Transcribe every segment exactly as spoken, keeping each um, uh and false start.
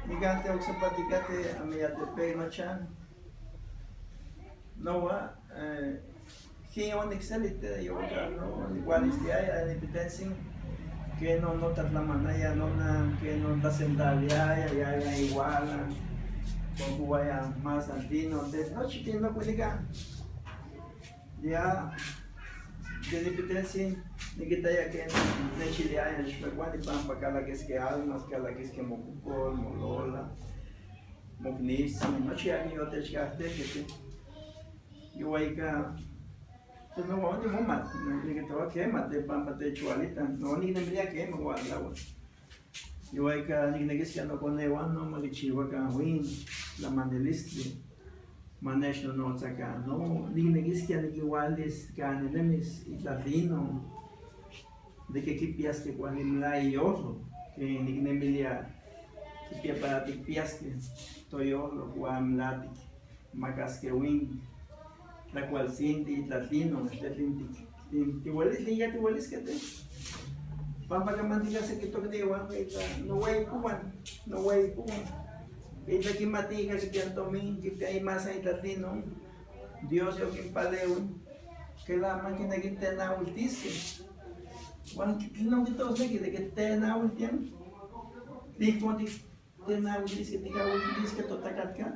Nikan te oksepa tikatij Ameyaltepec nochan. Noua, eh, kin onikselij te, yuka no, nikualistiyaya, nipitentsin, ken no, notlatlamanaya nonan, ken no, tlasentaliaya, yaya iualan, konkouaya más altino, te nochi ken no kuilikan. Ya, de nipitentsin nikitaya ken nechiliaya, xmekuani pampa kalakiskej almas, kalakiskej mokokol, molola, moknitsin, nochi akin yotechkajtejkej. Yuka ika, pues, no, onimomat, nikijtoa kema, te pampa techualitaj, no, niknemilia kema ualauel. Yuka ika niknekiskej nokoneuan no ma kichiuakan win tlamanilistli, ma nechnonotsakan. No, niknekiskej nikinualis kan ninemis itlalino, de ke kipiaskej kuali melai iyolo, ken niknemilia kipia para tikpiaskej toyolo, kual melai tikmakaskej win tlakualtsintli, itlalino, axan tlin tik-, tlin tiuelis-, tlin ya tiueliskej te. Pampa kemantikaj seki tokniuan, ika, nowei kouan, nowei kouan. Ika kimatij ika kipiaj tomin, kipiaj inmasan itlalino, Dios yokinpaleuij, ken laman kinekij tenauiltiskej. Uan tlinon kijtosneki de ke tenauiltiaj? Tlinon titenauiltiskej, tikauiltiskej totakatkaj?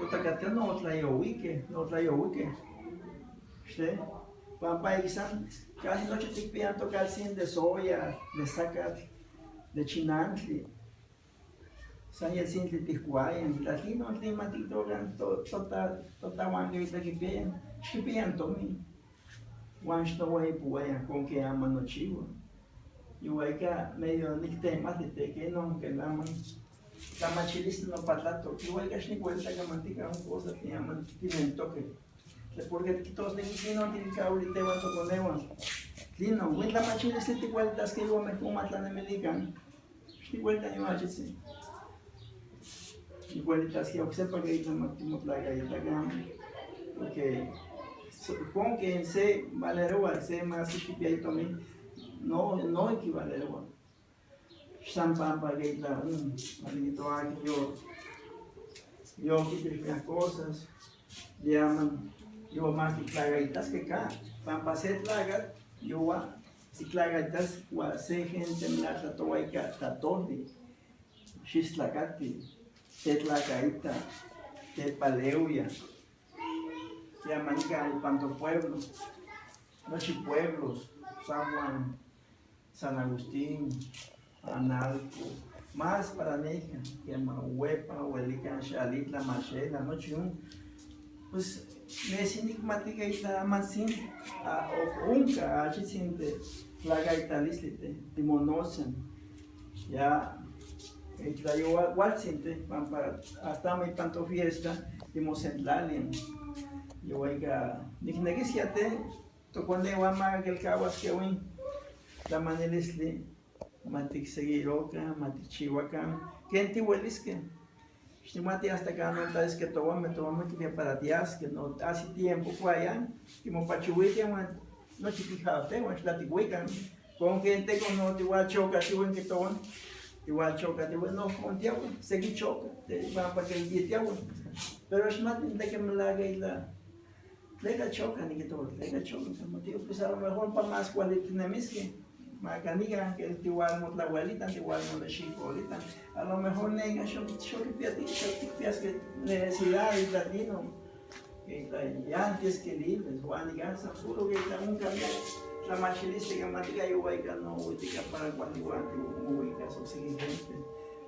Totakatkaj no otlayouikej, no otlayouikej. Xte, pampa ika san, casi nochi tikpiaj tokaltzin de soya, de sakatl, de chinantli. San yesintli tikuaya, tla tlinon, tlen ma tiktokan to-, tota-, totahuan ken kipiaya, xkipiaya tomin. Uan xtoueipouaya, ken amo nochiua. Yuka ika medio niktemati te ken no, ken laman tlamachilistli nopatlatok. Yuka ika xnikuelita kemantika on cosa tlen amo tineltokej. Porque tikijtosneki tlinon tikauilij tehuan tokoneuan. Tlinon, ken tlamachilistli tikuelitaskej, yuan mejor ma tlanemilikan. Xnikuelita niuan achitsin. Nikuelitaskej oksejpa ke itla ma timotlakaitakan. Porque so-, ken se valeroua, se mas xkipiaya tomin, no, no ika valeroua. Xan pampa ke itla, mm, ma tikijtoua ke yo, yo kipixmiaj cosas, yaman, yuan mas titlakaitaskej ka, pampa se tlakatl, yuan titlakaitas uan se gente melai tlatoua ika tlatojli, xistlakati, tetlakaita, tepaleuia. Yaman ika ipan topueblo, nochi pueblos, San Juan, San Agustín, Analco, mas para neka, kema Huepa, Huelican, Xalitla, Maxela, nochi on. Pues, nesi nikmati ke itla amatsin, a, o-, onka achitsin tetlakaitalistli te, timonosen. Ya, itla yuan kualtsin te, pampa hasta amo ipan tofiesta, timosentlaliaj. Yuan ika niknekiskej te, tokoneuan ma kelkauaskej win tlamanilistli, ma tikseguirokan, ma tikchiuakan ken tiueliskej. Xnikmati hasta kanon taiskej tohuamej, tohuamej kipiaj para tiaskej, no, ahsi tiempo kuayan, timopachouitiaj uan nochi tijateuan, xtlatikuikan. Ken ken teko no tiualchokatiuij ken tohuan, tiualchokatiuij, no, ken tiauij, seki choka, te, pampa ke yitiauij. Pero xmati tleke melai ke itla Tleka choka, nikijtoua, tleka choka, kama tiuan, pues a lo mejor pa mas kuali tinemiskej. Ma kanika ken tiualmotlauelitaj, tiualmonexikolitaj. A lo mejor neka xok, xok tikpiaskej, xok tikpiaskej necesidad itla tlinon. Ke itla ya tias ke libres, uan ika san puro ke itla onka miak tlamachilistli kemantika, yuan ika no uitika para kuali uan timomuikas okseki gente.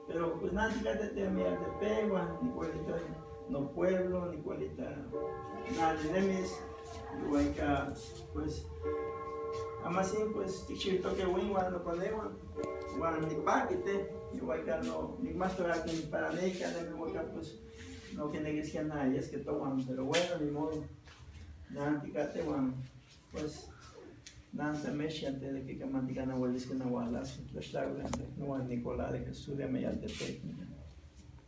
Pero pues neh tikateh te Ameyaltepec, nikuelita nopueblo, nikuelita naninemis, iuan ika, pues, amatsin, pues, tikchiutokeh win uan nokoneuan, uan nipaki te, iuan ika no, nikmatos akin para neh ika nemi uan ika, pues, no kinekiskeh neh yeskeh tohuan, pero bueno, ni modo, neh tikateh uan Pues, neh tamechilnamiktis de ke kemantika neh ueliskeh neh ualaskeh, tlaxtlauilis, neh Nicolás de Jesús de Ameyaltepec.